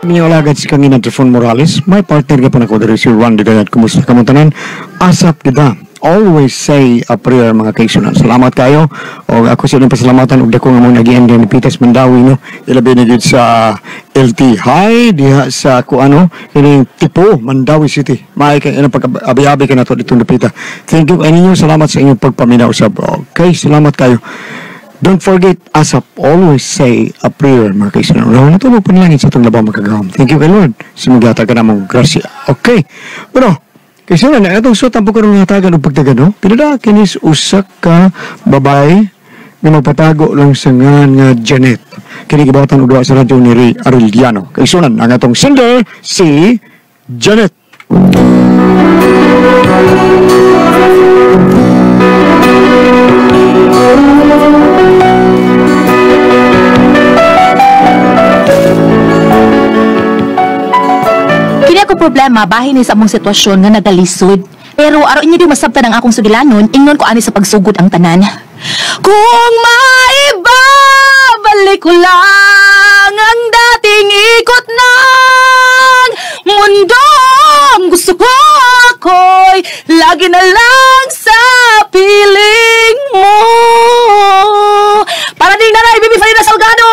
Alagad si Kangina Trifon Morales. My partner ka pa na ko diri si Randy Dayat. Kumusta ka mo tanan? Asap kita. Always say a prayer, mga kaigsunan. Salamat kayo. O ako sa inyong pasalamatan og dako nga mong nagian ni Pitas Mandawi, no. Ilabi na gyud sa LT High diha sa kuano kining Tipo, Mandawi City. Maay kay inang pag-abi-abi ka nato dito Lupita. Thank you kaninyo. Salamat sa inyong pagpaminaw sab. Okay, salamat kayo. Don't forget, asap, always say a prayer, mga kaigsunan. Unahan na ito, magpanalangin sa itong labang makagahom. Thank you kay Lord. Simugata ka na mong grasya. Okay. Pero, kaigsunan, na itong suot ang pagkaroon ng hatagan o pagdagan, no? Pinada, kinis usak ka babae nga magpatago lang sa nga nga Janet. Kinigibatan og duha sa radyo ni Ray Arellano. Kaigsunan, ang atong sender, si Janet. Kini ako problema bahin ni sa among sitwasyon nga nagalisod. Pero aron inyo di masabtan ang akong sugilanon, ingnon ko ani sa pagsugod ang tanan. Kung maibabalik ko lang ang dating ikot ng mundo, ang gusto ko ako'y lagi na lang sa piling mo. Para ding nanay, Bibi Farina Salgado!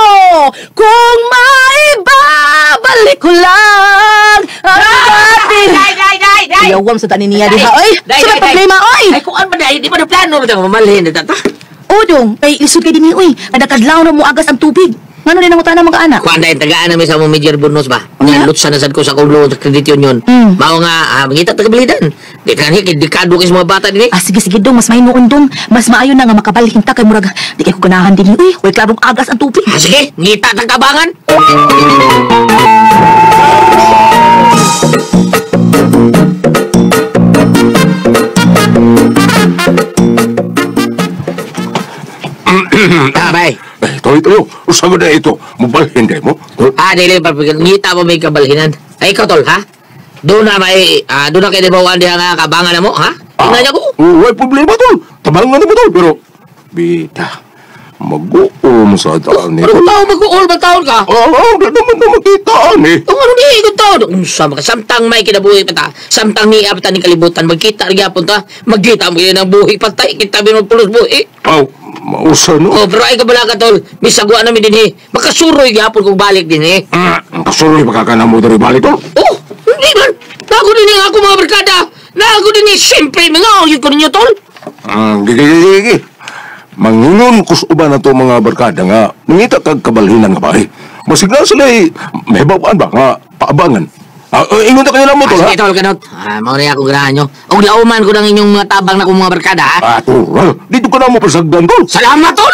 Kung maibabalik ko lang ang dating... Day, day, day, day! Iyawam sa tanin niya diha, oy! Day, Sa day, day. problema, oy! Ay, kung ano ba day? Di ba na plano ba ito? Mamalhin na tata? Udong, kay lisod kay dinhi, oy. Kadakadlaw na mo agas ang tubig. Ngano din ang utana mga anak? Kuan dahil tagaan namin sa mong major bonus ba? Nga? Nga, lutsa na sad ko sa akong loan sa credit union. Mm. Mao nga, mangita tagabalidan. Di ka ni, dekado kay sa mga bata din eh. Ah, sige, sige dong, mas may dong. Mas maayo na nga makabalhin ta kay murag di kay ko ganahan dinhi, uy. Way klarong agas ang tubig. Ah, sige, ngita tang tabangan. Ah, bay. Eh, tuloy-tuloy. Usago na ito. Mubalhin day mo. Ah, dili pa ngita mo may kabalhinan. Ay, ikaw tol, ha? Doon na may, doon na kayo bawaan diha nga kabangan na mo, ha? Tingnan niya ko. Way problema, tol. Tabangan na mo, tol. Pero, bita, mag-uul mo sa daan Pero nito. kung tao mag-uul ba taon ka? Ah, di naman na makitaan eh. Kung ano di, kung tao, unsa maka samtang may kinabuhi pa ta, samtang niya pa ta ni kalibutan, magkita rin gyapon ta, magkita mo yun ang buhi patay, kita mo pulos buhi. Aw, mausa no. Oh, pero ay kabala ka tol, misagwa namin din eh. Makasuroy gyapon kung balik din eh. Ah, kasuroy makakana mo diri balik, tol. Oh, hindi man. Nago din ang ako mga barkada. Nago din eh, siyempre, mga oyod ko ninyo tol. Ah, gigi, gigi, gigi. Mangingon kus uban na to mga barkada nga mangita kag kabalhinan nga bahay. Masigna sila eh, may bawaan ba nga paabangan. Ah, ingon ta kanila mo tol, Ah, ha? sige tol, kanot. Ah, mao na akong ganahan nyo. Og lauman ko ng inyong mga tabang na kong mga barkada, ha? Ah, tol, dito ka na mo pasagdan, tol. Salamat, tol!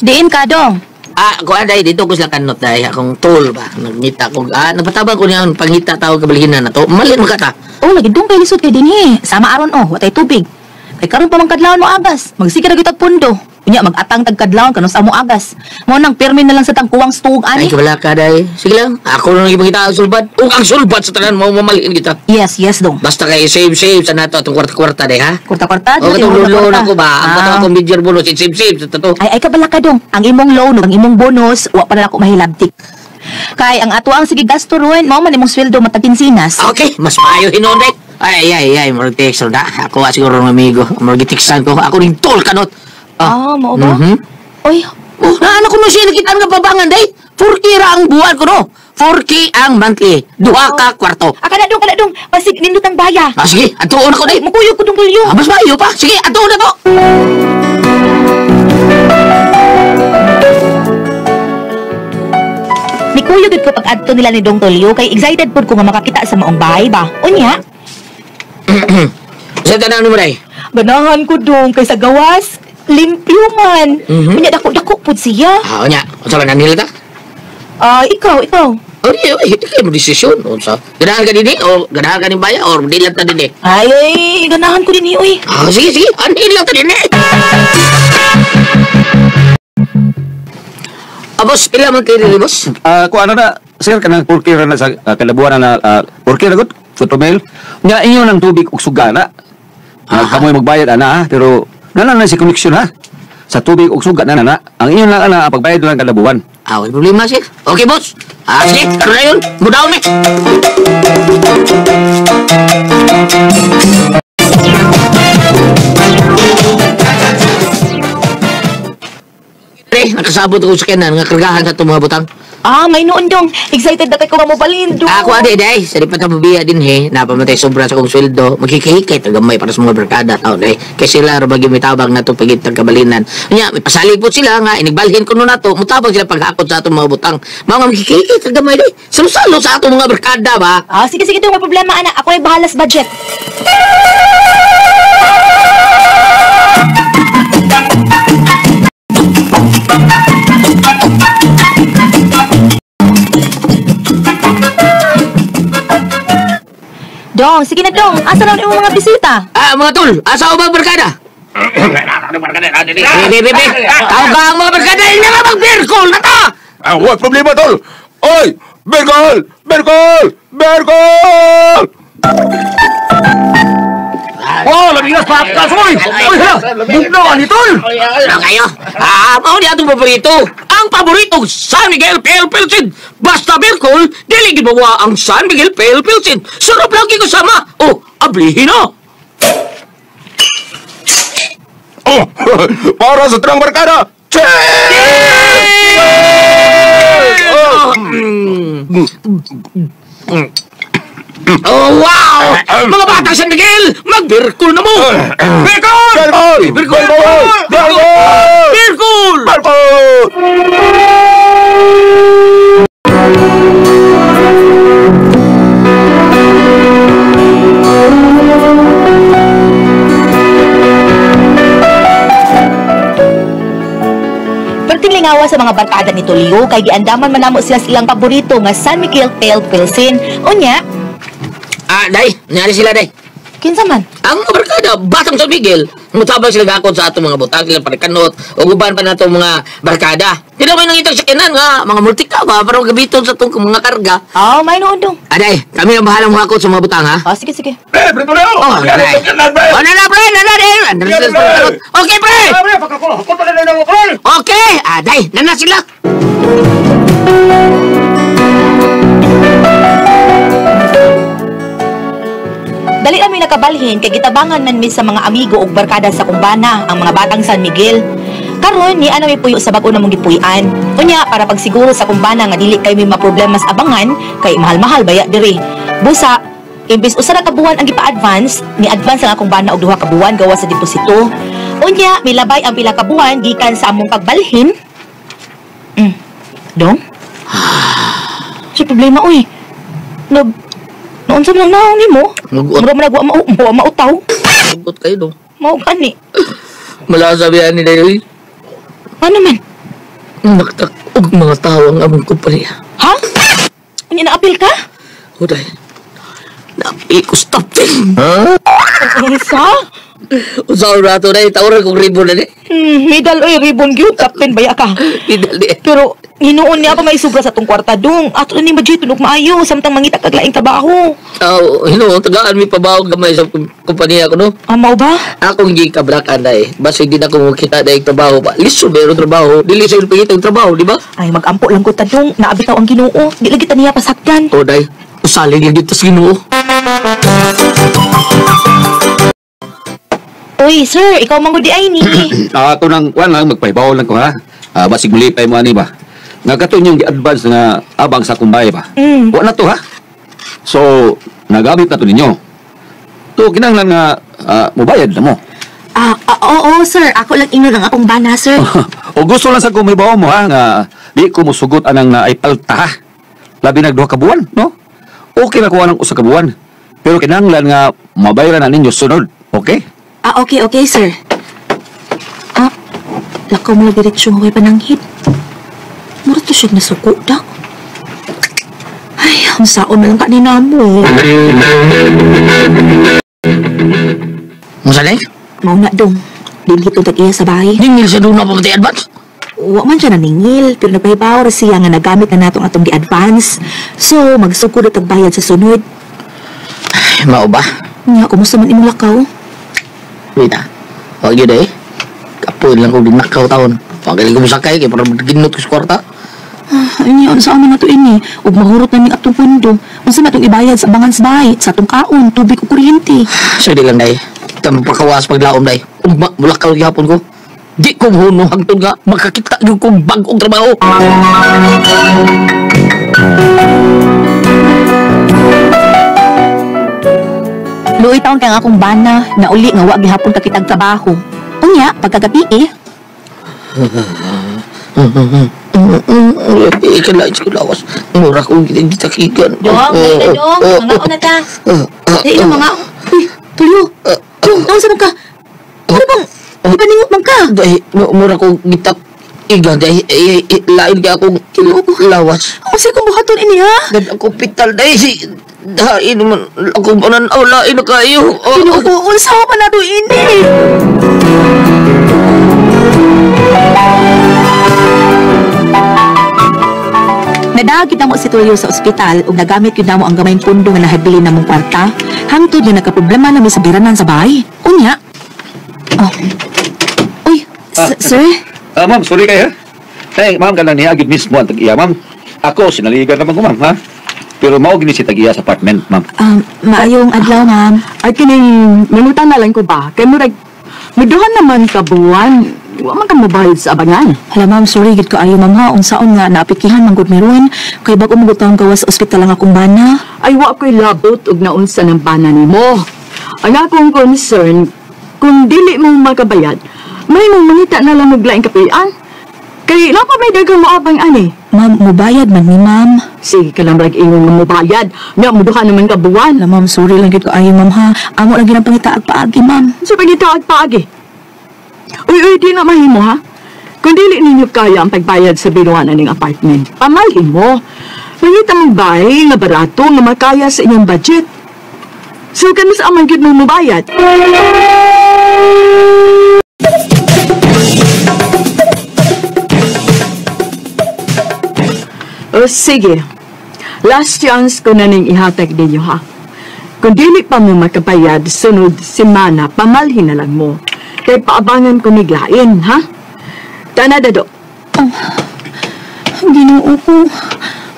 Diin ka dong. Ah, kuan dai dito ko sila kanot dai akong tol ba. Nagngita ko. Ah, nagpatabang ko niya ang pangita tawag kabalhinan na to. Malin man ka ta. Oh, lagi dong kay lisod kay dinhi. Sama aron oh, watay tubig. Kay karon pa man kadlawon mo agas. Magsiga ra gyud tag pundo. Unya mag-atang tag kadlawon kanus amo agas. Mo nang pirmi na lang sa tangkuwang stug Ay, ani. kabala ka dai. Sige lang. Ako lang ipangita ang sulbad. Ug ang sulbad sa tanan mo mamalhin kita. Yes, yes dong. Basta kay save save sa nato atong kwarta-kwarta dai ha. Kwarta-kwarta, O dito, katong kwarta-kwarta. loan ako ba? Ang Ah. katong akong major bonus save save sa tato. Ay, ay kabala ka dong. Ang imong loan ug ang imong bonus, wa pa na ako mahilabtik. Kay ang ato ang sige gasto ron, mao man imong sweldo matag kinsinas. Okay, mas maayo hinuon dai. Ay ay ay, murag text na. Ako siguro ng amigo. Murag gitiksan ko. Ako ning tol kanot. Ah, mao ba? Mhm. Oy, Oh, naano ko no siya nakitaan nga babangan day. 4K ra ang buwan ko no. 4K ang monthly. Duha ka kwarto. ah, kada dong, kada dong. Pasig nindot ang baya. Ah, sige, atuon ako Ay, day. mukuyog ko dong tulyo. Ah, mas maayo pa. Sige, atuon na to. Nikuyog gid ko pag adto nila ni Dong Tulyo kay excited pud ko nga makakita sa maong bahay ba. Unya, Sa tanan mo day. ganahan ko dong kay sa gawas limpyo man. Mhm. Unya dako-dako pud siya. Ah, unya. Unsa ba nanila ta? Ah, ikaw, ikaw. Oh, di, oy, di kayo mo desisyon. Unsa? Ganahan ka dinhi o ganahan ka ning baya or di lang ta dinhi? Ay, ay, ganahan ko din uy. Ah, sige, sige. Anhin lang ta dinhi. Ah, boss, pila man kayo diri, boss? Ah, kung ano na, sir, kanang 4K ra na sa kalabuan na 4K ra gud, 4 mil. Nya inyo ng tubig ug sugana. Ah, kamoy magbayad ana ha, pero nana na si connection ha. Sa tubig ug suga na na. Ang inyo lang ana ang pagbayad lang kada buwan. Ah, wala problema, sir. Okay, boss. Ah, sige, karon na yun. Mudaon mi. Pre, nakasabot ako sa kanan nga kargahan sa itong mga butang. Ah, may noon dong. Excited na kay ko nga mobalhin dong. Ako ade day, sa di pa tababiya din he, napamatay sobra sa kong sweldo, magkikihikay tagamay para sa mga barkada taon eh. Kay sila ra bagyo mitabang nato pagitang kabalinan. Nya, may pasalig po sila nga inigbalhin kuno nato, mutabang sila paghakot sa atong mga butang. Mao nga magkikihikay tagamay day. Salo-salo sa atong mga barkada ba? Ah, sige sige dong, may problema ana. Ako ay bahala sa budget. Dong, sige na dong. Asa na imong mga bisita? Ah, mga tol, asa ba barkada? Be, be, be. Tawag ka ang mga barkada, hindi nga mag-beer call na ta! Ah, wala problema, tol. Oy, Bergol! Bergol! Bergol! Wow, lagi na pakas oy. Oy, hala. Bugnaw ani tol. Ano kayo? Ah, mao ni atong paborito. Ang paborito, San Miguel Pale Pilsen. Basta beer call, dili gid mawa ang San Miguel Pale Pilsen. Sarap lagi kasama. Oh, ablihin na. Oh, para sa trang barkada. Cheers! Oh, oh wow! Mga bata San Miguel, mag-beer call na mo. Beer call! Bergol! Beer call! Bergol! Beer call! Bergol! Perting lingawa sa mga barkada ni Tulio kay giandaman man namo sila sa ilang paborito nga San Miguel Pale Pilsen. Unya, Ah, day, nari sila day. kinsa man? Ang mga barkada, batang San Miguel, mutabang sila gakot sa atong mga butang, sila parikanot, o guban pa nato mga barkada. Di na may nangitang sakyanan nga, mga multika ba, para magabiton sa itong mga karga. Ah, may noon dong. Aday, kami ang bahalang makakot sa mga butang, ha? Ah, sige sige. Pre, pre, pre! Oh, aday. Oh, na na, pre, na na, pre. Okay, pre! Okay, aday, na na sila. Dali kami nakabalhin kay gitabangan man mi sa mga amigo ug barkada sa kumbana, ang mga batang San Miguel. Karon ni ana mi puyo sa bag-o namong gipuy-an. Unya para pagsiguro sa kumbana nga dili kay may maproblema sa abangan kay mahal-mahal baya diri. Busa imbis usa ra ka buwan ang gipa-advance, ni advance ang akong bana og duha ka buwan gawa sa deposito. Unya milabay ang pila ka buwan gikan sa among pagbalhin. Dong? Sa problema oy. Nag Noon sa lang naong nimo? Mag-ut. Mura man nagwa mao, wa mautaw. Magot kayo, do. Mao gani. Malasabihan nila yun. Ano man? Naktak og mga tao ang among kumpanya. Ha? Unya naapil ka? Huday. Naapil ko stop din. Unsa? Usaw na ito na tawran kong ribbon na ni. Medal oy ribbon gyud captain baya ka. Medal di. Pero hinuon niya pa may sobra sa tong kwarta dong. Ato ni budget tunog maayo samtang mangita kag laing trabaho. Aw, hinuon tagaan mi pabaw gamay sa kumpanya ko no. Ah, mao ba? Akong gikabrakan na eh. Basig di na ko makita na yung trabaho pa. Liso meron trabaho. Dili sa yung pangitang trabaho, di ba? Ay magampo lang ko tadong naabitaw ang Ginoo. Di lagi ta niya pasakdan. O day, usalig lang dito sa Ginoo. Uy, sir, ikaw man gud di ay ni. Ato nang kuan lang magpahibaw lang ko ha. Basig mulipay mo ani ba. Nga kato inyong gi-advance nga abang sa kumbay ba. Wa na to ha. So nagamit na to ninyo. To kinahanglan nga mobayad na mo. Oo, sir. Ako lang ingnon ang akong bana, sir. O gusto lang sa kumibaw mo ha nga di ko mosugot anang na ay palta ha. Labi nag duha ka buwan, no? Okay na kuha ng usa ka buwan. Pero kinahanglan nga mabayaran na ninyo sunod, okay? Ah, okay, okay, sir. Ah, lakaw mo lang diretso nga kay pananghid. Mura to siya nasuko daw. Ay, ang saon na lang kanina mo. Musa day? Mauna dong. Dili to tag-iya sa bahay. Ningil sa doon na pamatay advance. Wa man siya naningil, pero nagpahibaw ra siya nga nagamit na natong atong gi-advance. So, magsukod at tagbayad sa sunod. Ay, mao ba? Nga, kumusta man imong lakaw? Wait ah. Huwag yun eh. Kapoy Puin lang ko ginakaw taon. Pagaling ko masakay kay para ginot ko sa kwarta. Ini unsa man nato ini ug mahurot na ning atong pundo. Unsa man atong ibayad sa abangan sa bahay, sa atong kaon, tubig ug kuryente. So di lang day. Kita magpakawas paglaom day. Ugma mulakaw gihapon ko. Di ko huno hangtod nga makakita gyud kong bag-ong trabaho. Luoy taon kay ang akong bana nauli nga wa gihapon kakitag trabaho. Unya pagkagabi eh. Ikalain sa lawas. Mura kong gitakigan. Dong, dong, mga una ta. Dili mga. Uy, Tulyo. Dong, naunsa man ka? Ano bang ipaningot man ka? Dahil, mura kong gitakigan. Dahil, lain ka akong lawas. Unsa kong buhaton ini ha? Dahil ako pital. Dahil, si... Dahil naman, ako mananaw, lain na kayo. Ginoo ko, unsa pa nato ini? Nadaag na mo si Tulio sa ospital ug nagamit yun na mo ang gamayng pundo nga nahabilin na mong kwarta. Hangtod nga nakaproblema na mi sa biranan sa bahay. Unya. Oh. Uy, sir? Ma'am, sorry kayo ha? Eh, ma'am, kanang niya, agad mismo ang tag-iya, ma'am. Ako, sinaligan naman ko, ma'am, ha? Pero mao gini si tag-iya sa apartment, ma'am. Maayong adlaw, ma'am. Ay, kining, nangutan na lang ko ba? Kaya murag, miduhan naman ka buwan. Wa man ka mobayad sa abangan. Hala, ma'am, sorry, gid ko ayo, ma'am, ha. Unsaon nga, naapikihan, manggod meron. Kay bago magutang gawas sa ospital ang akong bana. Ay, wa ko'y labot og naunsa ng bana nimo. Ang akong concern, kung dili mo makabayad, may mong mangita na lang og laing kapian. Kay napa may daghang moabang ani. Ma'am, mubayad man ni, ma'am. Sige ka lang brag ingon nga mobayad. Nya muduha naman ka buwan. Hala, ma'am, sorry lang gid ko ayo, ma'am, ha. Amo lang gid ang pangitaag paagi, ma'am. Sa pangitaag paagi. Uy, uy, di na mahimo, ha? Kung dili ninyo kaya ang pagbayad sa binuanan ng apartment, pamalhin mo. Mangita mong bahay nga barato nga makaya sa inyong budget. So, kanus amang gid mo mobayad. O, sige. Last chance ko na ning ihatag ninyo, ha? Kung dili pa mo makabayad, sunod semana, pamalhin na lang mo. Kay paabangan ko niglain, ha? Tana, dado. Oh, Ginoo ko.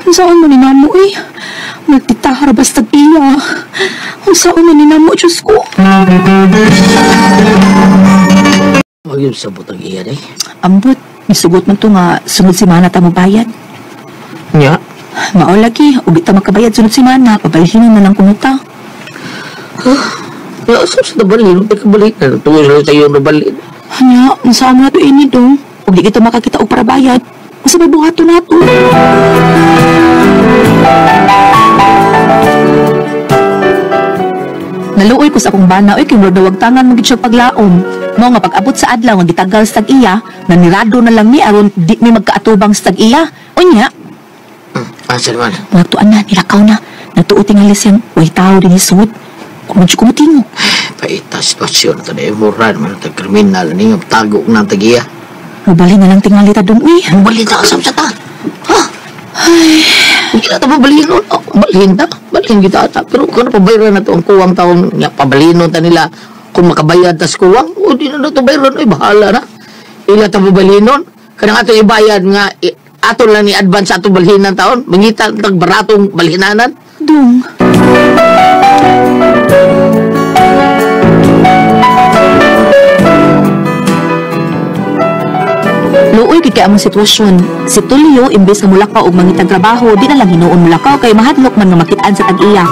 Unsaon man ni namo, eh? Nagtitahara bastag iya. Unsaon man ni namo, Diyos ko. Magyun sa butang iya, day. Ambot, misugot man to nga sunod semana ta mobayad. Nya? Mao lagi, ubi ta makabayad sunod semana, pabalhinon na lang kuno ta. Huh? Ya, sa sa balin, di ka balik na. Tuwi sa iyo na balin. Anya, unsaon man nato ini dong? Ug di kita makakita og para bayad. Unsa may buhaton nato? Naluoy ko sa akong bana, oy, kay murag nawagtangan man gid siya paglaom. Mao nga pag-abot sa adlaw nga gitagal sa tag-iya, nanirado na lang mi aron di mi magkaatubang sa tag-iya. Unya. Asa naman? Nagtuan na, nilakaw na. Nagtuo tingali siyang way tao din isud. Kung medyo kumutingo. Paita sitwasyon ito na imuran man ang kriminal ni nga tago ng tag-iya. Mubali na lang tingali ta dong, uy. Mubali ta kasam sa ta. Ha? Ay. Hindi na ito mabalhin nun. Oh, balhin ta. Balhin kita ata. Pero kung napabayran na ito ang kuwang taong nga, pabalinon ta nila. Kung makabayad tas kuwang, o di na ito bayran. Ay, bahala na. Ila ta mabalinon. Kanang ato ibayad nga, ato lang ni advance ato balhinan taon. Mangita tag baratong balhinanan. Dong. Luoy kay kay among sitwasyon. Si Tulio imbes nga mulakaw og mangitag trabaho, di na lang hinuon mulakaw kay mahadlok man nga makit-an sa tag-iya.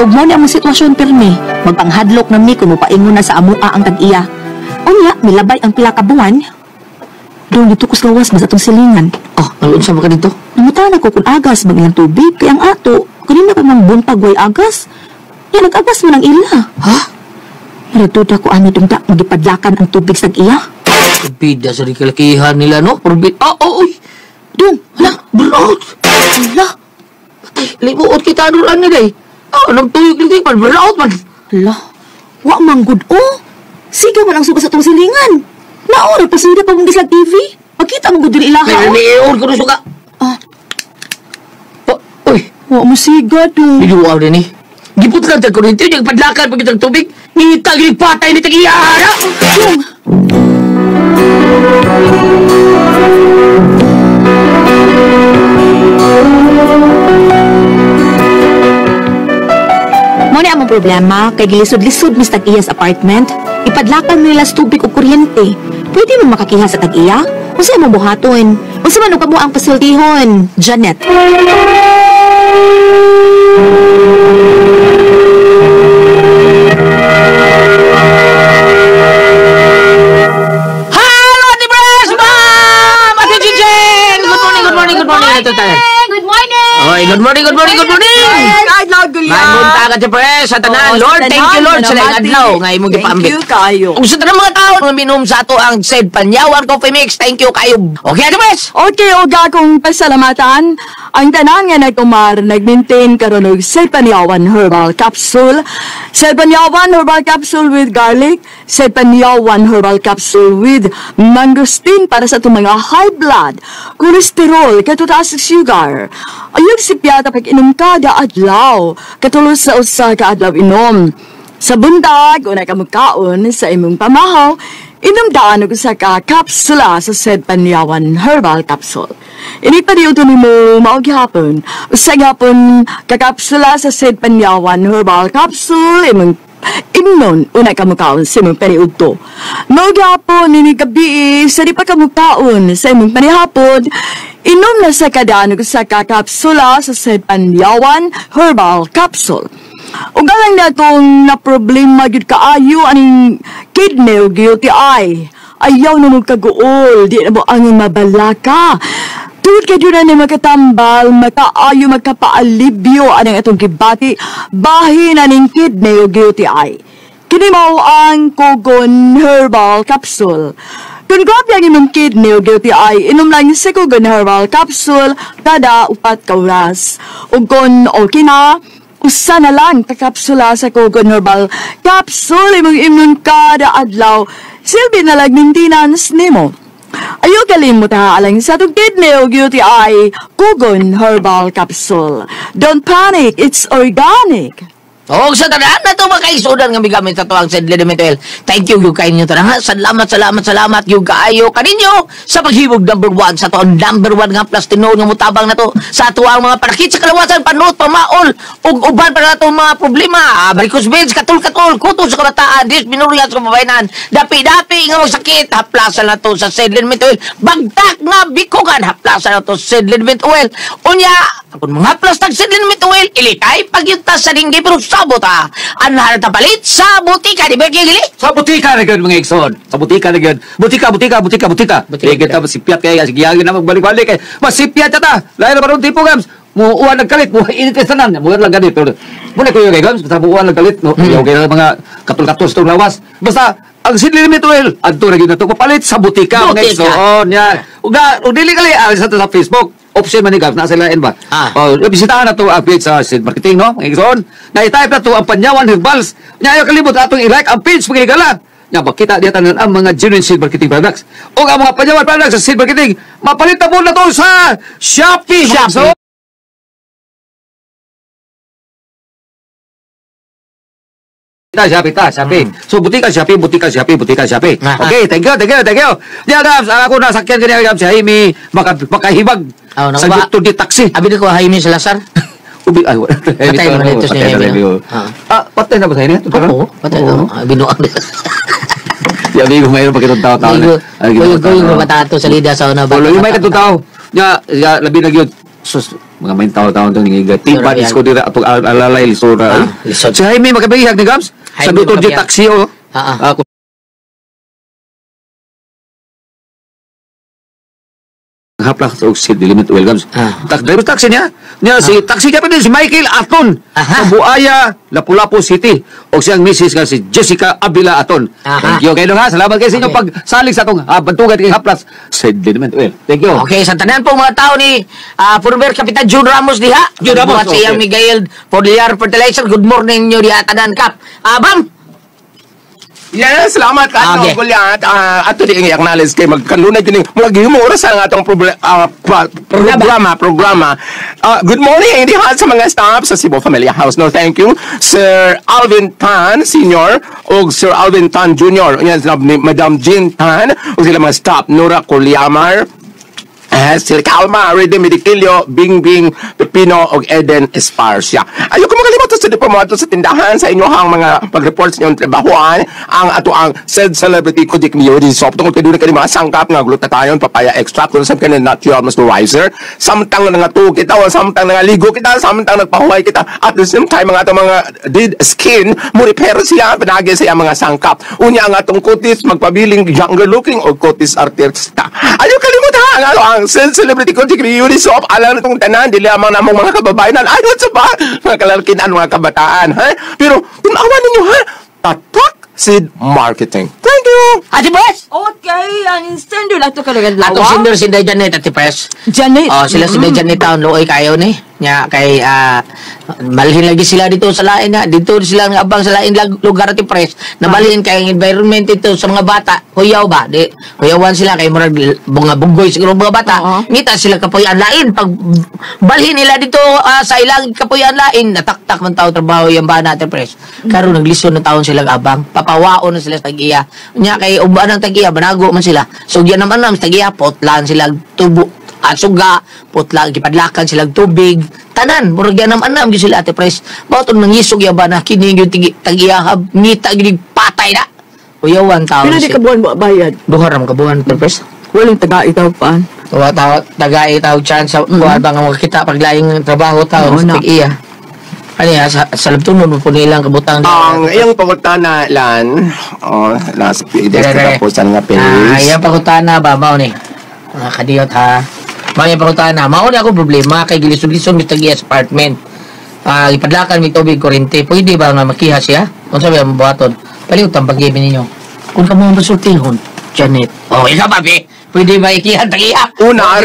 Ug mao ni among sitwasyon pirmi, magpanghadlok na mi kung mopaingon na sa amoa ang tag-iya. Unya milabay ang pila ka buwan. Doon dito ko sa lawas mas atong silingan. Oh, nalunsa ba ka dito? Nangutan ako kung agas bang ilang tubig kay ang ato. Kanina pa mang buntag way agas. Ya nag-agas man ang ila. Ha? Maratuda ko ani tungta magipadlakan ang tubig sa iya. Bida sa kalakihan nila, no? Probit. Oh, oh, uy! Dung! Hala! Burot! Hala! Patay, limuot kita ano lang nila eh. Oh, nang tuyok nila man, burot man! Hala! Wa man good, oh! Sige man ang suga sa itong silingan! Naora, pasida pa mong gislag TV! Makita mong good diri ilaha, May oh! niion ko na suga! Ah! Oh, uy! Wa mo siga, dung! Biluaw din eh. Gipot lang tag kurinti, yung padlakan pag itang tubig. Ngita, patay ni tag-iyara! Dung! problema kay gilisod-lisod mis tag-iya sa apartment, ipadlakan nila sa tubig o kuryente. Pwede mo makakiha sa tag-iya? Unsa imong buhaton? Unsa man kamo ang pasultihon? Janet. Hello, Ate Bres! Ma'am! Ate Jijen! Good morning, good morning, good morning. Ito tayo. Good morning! Oy, good morning, good morning, good morning! Adlaw, Gulya. May buntag, Ate Pres, sa tanan. Oo, sa Lord, thank you, tanan, Lord, sa laing manamati. adlaw nga imong Thank gipaambit. you kayo. Ug sa tanang mga tao nga minom sa ato ang said Panyawan Coffee Mix, thank you kayo. Okay, Ate Pres? Okay, oga akong pasalamatan. Ang tanan nga nagkumar, nag-maintain karon og Selpanyawan Herbal Capsule. Selpanyawan Herbal Capsule with garlic, Selpanyawan Herbal Capsule with mangosteen para sa itong mga high blood, cholesterol, katutaas sa sugar. Ayog si piyata pag inom kada adlaw, katulos sa usa ka adlaw inom. Sa buntag, una ka magkaon sa imong pamahaw, inom daan og usa ka kapsula sa said Panyawan Herbal Capsule. Ini pa ito nimo mao gihapon. Usa gihapon ka kapsula sa said Panyawan Herbal Capsule imong imnon una ka mukaon sa imong paniudto. Mao gihapon ini gabi sa di pa ka mukaon sa imong panihapon, inom na sa kadaan og usa ka kapsula sa said Panyawan Herbal Capsule. Ug alang na itong na problema gyud kaayo aning kidney ug UTI. Ayaw na mo kaguol, di na mo ang mabalaka. Tungod kay doon na makatambal, makaayo, magkapaalibyo anang atong gibati, bahin aning kidney ug UTI. Kini mao ang Kogon Herbal Capsule. Kung grabe ang imong kidney ug UTI, inom lang sa Kogon Herbal Capsule kada 4 ka oras. Ug kung okay na, usa na lang ka kapsula sa Kogon Herbal Capsule imong imnon kada adlaw. Silbi na lang maintenance nimo. Ayaw kalimot ha alang sa atong kidney ug UTI, Kogon Herbal Capsule. Don't panic, it's organic. Og sa tanan na ito mga kaisudan nga migamit sa tuwang said Liniment Oil. Thank you yung kayo ninyo tanan ha. Salamat, salamat, salamat yung kaayo kaninyo sa paghibog number 1 sa tuwang number 1 nga plus tinuod nga mutabang na to sa tuwang mga panakit sa kalawasan, panuot, pamaol ug uban para na mga problema. Varicose veins, katul-katul, kuto sa kabataan, dysmenorrhea sa kababayanan, dapi-dapi nga magsakit, haplasan na to sa said Liniment Oil. Bagtak nga bikugan, haplasan na to sa said Liniment Oil. Unya, kung mga haplas tag said Liniment Oil, ilikay pagyunta sa dinggi pero sabot ha. Ang palit sa butika, di ba Gili? Sa butika na gyud mga igsoon. Sa butika na gyud. Butika, butika, butika, butika. Butika. Butika. Kita masipyat kay sige yagi na magbalik-balik kay. Masipyat ta. Lain na baron tipo gams. Muuan nagkalit, mo init kay tanan. Muan lang gani pero muna ko kay gams, basta muuan nagkalit no. Mm. Okay na mga katul-katul sa lawas. Basta ang Sidley Limit Oil adto ra gyud nato papalit sa butika mga igsoon. Yan. Ug ug dili kali sa Facebook. Option man ni Gabs, nasa lain ba? Ah. Oh, bisitahan na to ang page sa Sid Marketing, no? Mga igsoon. Na i-type na to ang Panyawan Herbals. Nya ayaw kalimot atong i-like ang page mga higala. Nya makita diya tanan ang mga genuine Sid Marketing products. O ang mga Panyawan products sa Sid Marketing, mapalit na po na to sa Shopee. Shopee. So, Shopee ta, Shopee. So butika Shopee, butika Shopee, butika Shopee. Okay, thank you, thank you, thank you. Diya Gabs, ang ako nasakyan kaniya Gabs, si Jaime makahibag Oh, sa nakuha. Victor di taxi. Abi ko Jaime Salazar. Ubi ay wala. Patay na dito si Jaime, no? Ah, patay na ba sa inyo? Oo, patay na. Binuang. Ya amigo, mayroon pa kitong tao-tao. Kuyo mabatato sa lida sa una. Ulo, yung may katong tao. Nya, labi na gyud. Sus, mga may tao-tao itong nangiga. Tiba, isko dira, atong alalay, lisura. Lisod. Si Jaime, makabihag ni Gabs? Sa Dr. J. Taxi, oh. Ako. Hapla sa Sid Limit Oil Gabs. Driver taxi niya. Niya si taxi niya pa din si Michael Aton sa Buaya, Lapu-Lapu City. O siyang misis nga si Jessica Avila Aton. Thank you kayo ha. Salamat kayo sa inyong pagsalig sa atong bantugan kay Haplas. Sid Limit Oil. Thank you. Okay, sa tanan po mga tao ni former Kapitan June Ramos diha. June Ramos, Buhat sa iyang Miguel Foliar Fertilizer. Good morning nyo diha tanan kap. Bam! Yes, salamat ka Okay. okay. Goliath. Ato di i-acknowledge kay magkanunay kining murag gihimo oras ang atong programa. Good morning hindi ha sa mga staff sa Cebu Familia House. No, thank you. Sir Alvin Tan Senior ug Sir Alvin Tan Jr. Unya sila ni Madam Jean Tan ug sila mga staff Nora Culiamar, Sila Kalma, Rede Medicilio, Bing Bing, Pepino, og Eden Esparcia. Ayaw ko makalimot sa di pa mo ato sa tindahan sa inyohang mga pag-report sa inyong trabahoan ang ato ang said celebrity Kojik Miyori Soap tungkol kay doon mga sangkap nga glutathione, papaya extract, kung saan kanin natural moisturizer. Samtang nangatug kita o samtang nangaligo kita, samtang nagpahuway kita, at the same time ang atong mga dead skin mo repair siya panagi sa iyang mga sangkap. Unya ang atong kutis magpabiling younger looking o kutis artista. Ayaw kalimot ha ang ato ang said celebrity Kojik Miyori Soap alam natong tanan dili amang namong mga kababayan ayon sa ba mga kalalkinan mga kabataan ha, pero tanawa ninyo ha, tatak Sid Marketing. Thank you. Ate Pres! Okay, ang sender na to kalagan lawa. Atong sender si Day Janet, Ate Pres. Janet. Oh, sila si Day Janet taon luoy kayo ni. Nya kay malhin lagi sila dito sa lain nga dito sila nga abang sa lain lugar, Ate Pres. Nabalhin kay ang environment dito sa mga bata. Huyaw ba? Di huyawan sila kay murag mga bugoy siguro mga bata. Ngita sila kapuyan lain pag balhin nila dito sa ilang kapuyan lain nataktak man tao trabaho yung bana, Ate Pres. Karon naglisod na taon sila abang. Papawaon na sila sa tag-iya. Nya kay uban ang tag-iya banago man sila. So diyan naman nam sa tag-iya potlan sila tubo at suga, putla gipadlakan sila tubig, tanan murag yan naman gyud sila, Ate Pres. Mao tong nangisog ya ba na kini gyud tag-iya ngita gyud patay na. Uyawan taon Pila di si ka buwan mo bayad? Duha ra man ka buwan, Ate Pres. Walang taga itaw paan. Wa taw taga itaw chance sa kuan ba nga makita paglaing trabaho taon Oo sa na. tag-iya. Ani ha, sa labtunon mo po nilang kabutang. Ang iyang pangutana lan, oh, nasa PDS Dire, dire. katapusan nga page. Ah, iyang pangutana ba mao ni? Mga kadiyot ha. Mao ni pangutana, mao ni ako problema kay gilisod-lisod mi tag apartment. Ah, ipadlakan mi tubig kuryente. Pwede ba nga makiha siya? Unsa ba ang buhaton? Paliw tambagi ninyo. Kung kamo ang masultihon, Janet. Oh, ikaw ba, be? Pwede ba ikihan tag-iya? Una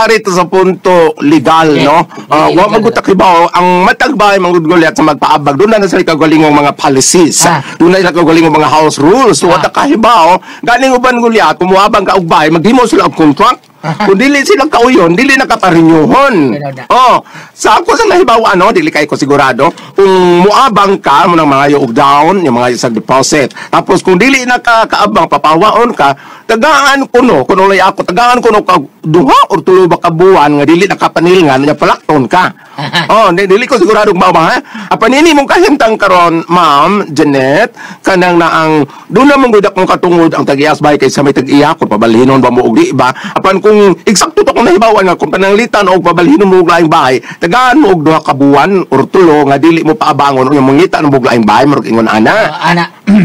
arit sa punto legal, no? Wa magutak ibaw ang matag bahay manggod gulyat sa magpaabag. Doon na sila kagalingong mga policies. Doon na sila kagalingong mga house rules. So, wa ta kahibaw, galing uban gulyat, kung muabang ka og bahay, maghimo sila og contract. Kung dili sila kauyon, dili na kaparenyuhon. Oh, sa ako sa nahibaw ano, dili kay ko sigurado, kung muabang ka mo nang mga og down, yung mga isang deposit. Tapos kung dili na ka kaabang papawaon ka, tagaan kuno, kuno lay ako, tagaan kuno ka duha or tulo ba ka buwan nga dili na kapanilngan nya palakton ka. Oh, dili ko sigurado kung mao ba ha. Apan nini mong kahimtang karon, Ma'am Janet, kanang naang doon na mong gud akong katungod ang tag-iyas bay kay sa may tag-iya kung pabalhinon ba mo og di ba. Apan kung eksakto to kung nahibawan nga kung pananglitan og pabalhinon mo og laing bahay, tagaan mo og duha ka buwan or tulo nga dili mo paabangon o mangita ng og laing bahay murag ingon ana. Ana.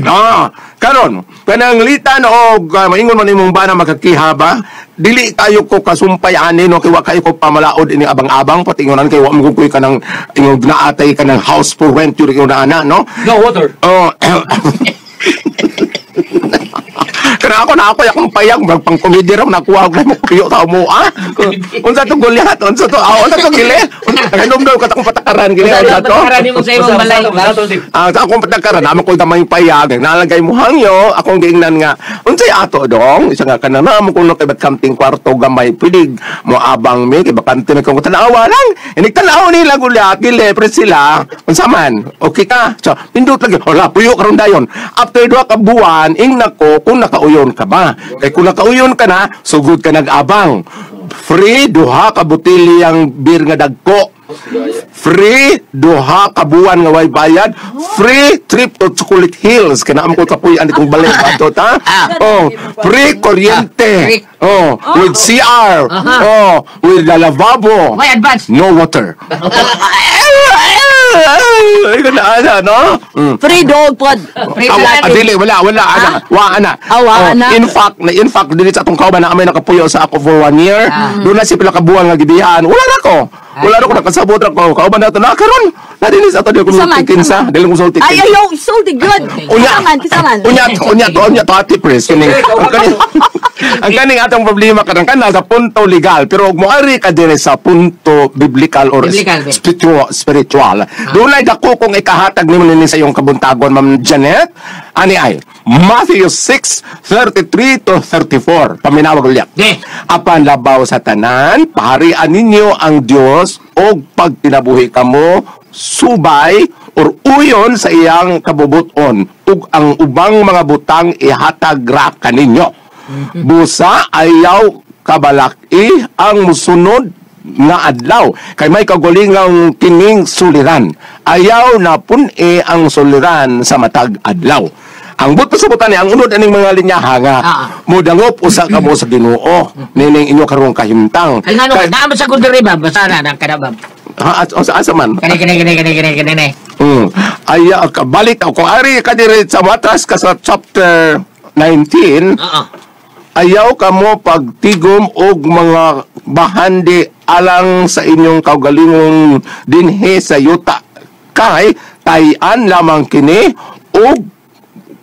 Ah, karon pananglitan og maingon man imong bana makakiha ba, dili kayo ko kasumpay ani no kay wa kayo ko pamalaod ini abang-abang pati ingonan kay wa mo kuy kanang ingong naatay kanang house for rent yun ingon ana no. No water. Oh. Kana ako na ako akong payag mag pang komedya ra nakuha og mo kuyo ta mo ah. Unsa to gulyat? Unsa to? Ah, unsa to gile? Nakanom daw ka akong patakaran gile unsa to? Patakaran nimo sa imong balay. Ah, sa akong patakaran namo ko tamay payag. Nalagay mo hangyo akong giingnan nga unsay ato dong? Isa nga kana namo kuno kay bat kamting kwarto gamay pwede mo abang mi kay bakante mi kung tanawa lang. Inig tanaw nila gulyat gile pre sila. Unsa man? Okay ka? So pindot lagi. Wala puyo karon dayon. After duha ka buwan ingna ko kung nakauyon ka ba. Kay kung nakauyon ka na, sugod ka nag-abang. Free duha ka botilyang beer nga dagko. Free duha ka buwan nga way bayad. Free trip to Chocolate Hills. Kana am ko kapuy-an itong balik ato ta. Oh, free kuryente. Oh, with CR. Oh, with the lavabo. May advance. No water. Ay, na ana, no? Mm. Free dog pod. Free Awa, salad. dili, wala, wala, ana. Wa, ana. Ah, wa, Oh, ana. In fact, dili sa atong kauban na amay nakapuyo sa ako for 1 year. Doon na si pila ka buwan nga gibihan. Wala na ko. Wala na ko, nakasabot na ko. Kauban na ito, na karon. Na dili sa ato, dili ko Kisaman, sulti kinsa. kisaman. Dili ko sulti Ay, kinsa. ayaw, sulti good. Unya, Kisaman, kisaman. unya, to, Ate Pres, kining, ang kaning atong problema kanang kana sa punto legal, pero og moari ka dire sa punto biblical or Biblical, be. spiritual. Dunay dako kong ikahatag nimo nini sa iyong kabuntagon, Ma'am Janet. Ani ay Matthew 6:33 to 34. Paminawag ulit. Di. Apan labaw sa tanan, paharian ninyo ang Dios og pagtinabuhi kamo subay or uyon sa iyang kabubuton ug ang ubang mga butang ihatag ra kaninyo. Busa ayaw kabalaki ang musunod nga adlaw kay may kagalingang kining suliran. Ayaw na pun-e ang suliran sa matag adlaw. Ang but pasabutan ni ang unod aning mga linyaha nga mudangop usa ka mo sa Ginoo nining inyo karong kahimtang. Ay ngano, naa man sa gud diri ba? Basta na nang kada ba. Ha, asa man? Kani kani kani kani kani kani. Ay balik ako ari ka diri sa matras ka sa chapter 19. Ayaw kamo pagtigom og mga bahandi alang sa inyong kaugalingong dinhi sa yuta kay tayan lamang kini og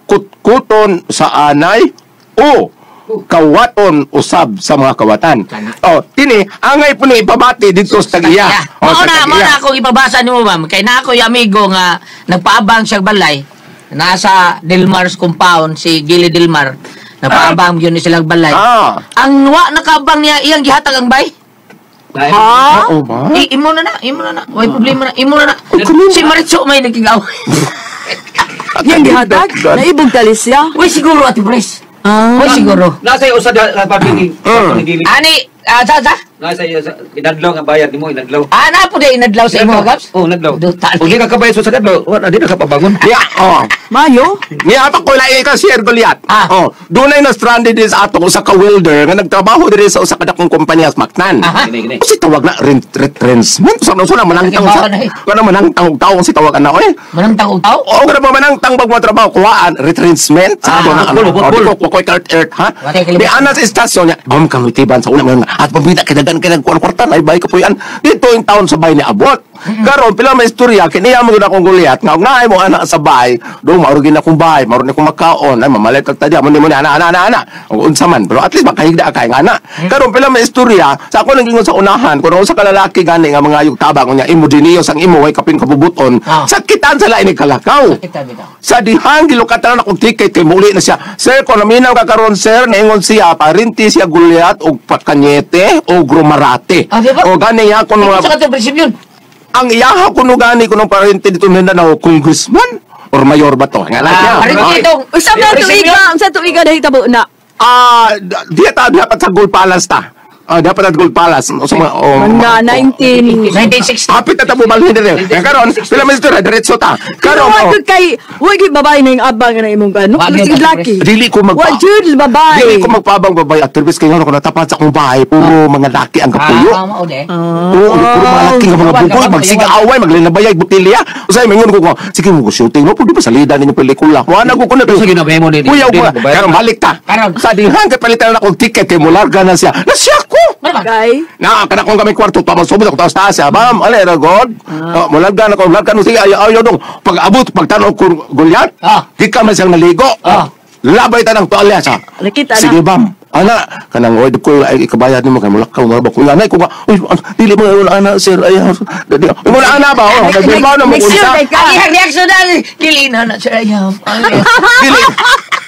kutkuton sa anay o kawaton usab sa mga kawatan. Oh, kini angay po ni ipabati dito sa tag-iya. Oh, mao na akong ipabasa nimo ma'am kay na ako yung amigo nga nagpaabang siya balay nasa Delmar's compound si Gili Delmar. Napaabang yun ni silang balay. Ang wa nakaabang niya iyang gihatag ang bay. Ha? Oo ba? Imo na na, imo na na. Way problema na, imo na na. Si Maritso may nagkigaw. Yang gihatag? Naibog talis siya? Way siguro Ate Pres. Way siguro. Nasa iyo sa pagiging. Ani, sa? Nasa iyo sa inadlaw nga bayad nimo inadlaw. Ah, na po day inadlaw sa imo, Gabs? Oh, inadlaw. Kung di ka kabayad sa adlaw, wala di na ka pabangon. Ya, oh. Mayo? Niya pa ko lahi ka share Goliath. Oh, dunay na stranded din sa ato usa ka welder nga nagtrabaho diri sa usa ka dakong kompanya sa Mactan. Kasi tawag na retrenchment sa no sila manangtang sa. Kana manangtang tawo si tawag ana oy. Manangtang og tawo? Oo, kana manangtang pag trabaho kuhaan retrenchment sa ato na ano. Ko ko card earth ha. Di ana sa istasyon niya. Bam kamitiban sa una at pabida kay dagan kay nagkuan kwarta ay bay kapuyan. Dito in town sa bay ni abot. Karon pila may istorya kini amo gud akong Goliath nga naay mo anak sa bay, do mauro gid akong bay, mauro ni akong makaon, ay mamalit tag tadya mo nimo ni ana ana ana ana. Unsa man, pero at least makahigda kay nga ana. Karon pila may istorya sa ako nang gingon sa unahan kun usa ka lalaki gani nga mga ayog tabang unya imo diniyos ang imo way kapin kabubuton. Sakitan sa lain ni kalakaw. Sa dihang gilukatan na akong ticket kay muli na siya. Sir, kung naminaw ka karon sir, naingon siya parinti siya Goliath og Kanyete og Romarate. O gani ya kun mga sa katong prinsipyo. Ang iyaha kuno gani kuno parente dito Mindanao congressman or mayor ba to? Nga lang siya. Usa ba tuiga, unsa tuiga nahitabo na? Diya ta dapat sa Gold Palace ta. Dapat at Gold Palace. Mga 1960. Hapit na tabo balhin dire. Karon, pila man istorya diretso ta. Karon wa jud kay wa gyud babae na yung abang na imong ano. Sige laki. Dili ko magpa. Wa jud babae. Dili ko magpaabang babae at service kay ngano ko natapat sa akong bahay puro mga laki ang kapuyo. Oo, puro mga laki nga mga bukoy magsiga away maglinabayay botelya. Usay mingon ko sige mo shooting mo pud di ba salida ninyo pelikula. Wa na ko kuno. Sige na mo ni. Karon balik ta. Sa dihang kay palitan na akong ticket kay molarga na siya. Nasya ko. Kay? Na, kana kong kami kwarto, tama subod ako taas taas siya. Bam, ale, God. Mularga na ko, mularga na sige, ayaw, ayaw dong. Pag-abot, pagtanong ko, Goliath, di ka man siyang naligo. Labay tanang tuwalya siya. Nakita na. Sige, bam. Ana, kanang, oy, ko, ay, ikabayad nimo kay mulakaw, mga ba, kuya, anay, ko nga, uy, dili mo ngayon, ana, sir, ay, mo na, ana ba, oh, nagbilbaw na mo, unsa. Ang reaksyon na, dili na, sir, ayaw. Dili,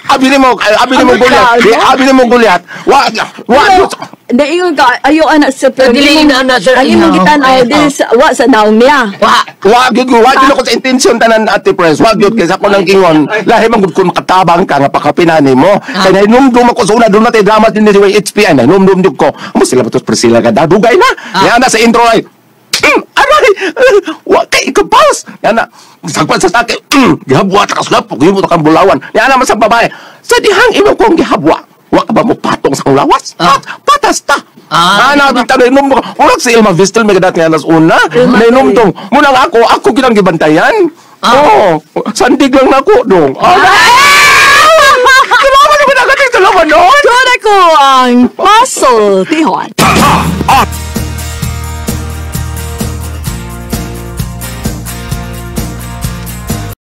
abi nimo Goliath, abi nimo Goliath, wa, Naingon ka, ayaw anak sa pero dili na anak sir. Ang imong gitan-aw dili sa wa sa naong niya. Wa gyud wa gyud ako sa intensyon tanan Ate Pres. Wa gyud kay sa ako nang ingon, lahi man gud kun makatabang ka nga pakapinan nimo. Kay nahinumdum ako sa una doon na tay drama din ni HPI nahinumdum jud ko. Amo sila batos Priscilla ka dugay na. Ya na sa intro ay aray, wa kay ikapaus. Ya na sagpan sa sake, gihabwa ta kasulap, gihimo ta kang bulawan. Ya na man sa babae. Sa dihang imo kong gihabwa. Wa ka ba mo patong sa kong lawas? Patas ta. Ana bitaw na inom mo. Urag si Ilma Vistel may kadat nga nas una. Nainom tong. Muna nga ako ginang gibantayan. Oo, sandig lang nako dong. Salamat naman agad yung dalawa noon. Doon ako ang Puzzle Tihon.